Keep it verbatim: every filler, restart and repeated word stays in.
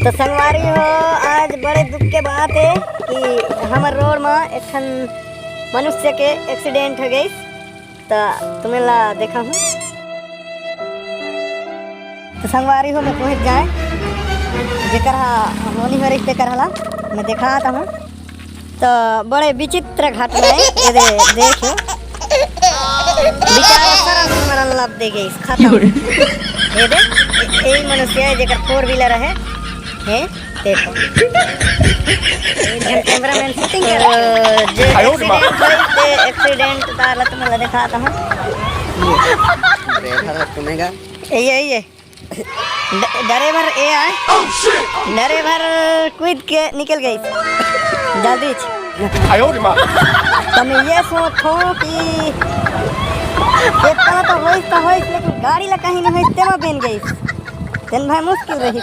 तो संगवारी हो, आज बड़े दुख के बात हे कि हमर रोड म एक ठन मनुष्य के accident हो गइस। त तुमन ला देखाहूँ। तो संगवारी हो, मैं पहुँच जाए, जेकर हा होनी हो रही तेकर हला मैं देखात हूँ। तो बड़े विचित्र घटना हे, ये दे, देखियो, बेचारा सरक मरन लब दे गइस, खतम। ये दे, ए-, यही मनुष्य हे जेकर four wheeler हे, हे, देखो। एक झन cameraman shooting कर रहा है। तो जे accident होइस, ते accident तार ला तुमन ला देखात हूँ। Driver तुम्हें का? ये, ये, ये। ड-, driver ए आय। Driver कूद के निकल गइस। जल्दी। त मैं ये सोचथों कि इतना तो होइस, तो होइस, लेकिन गाड़ी ला कहीं नहीं होइस, तेमा बेन गइस। तेन भाई मुश्किल रही।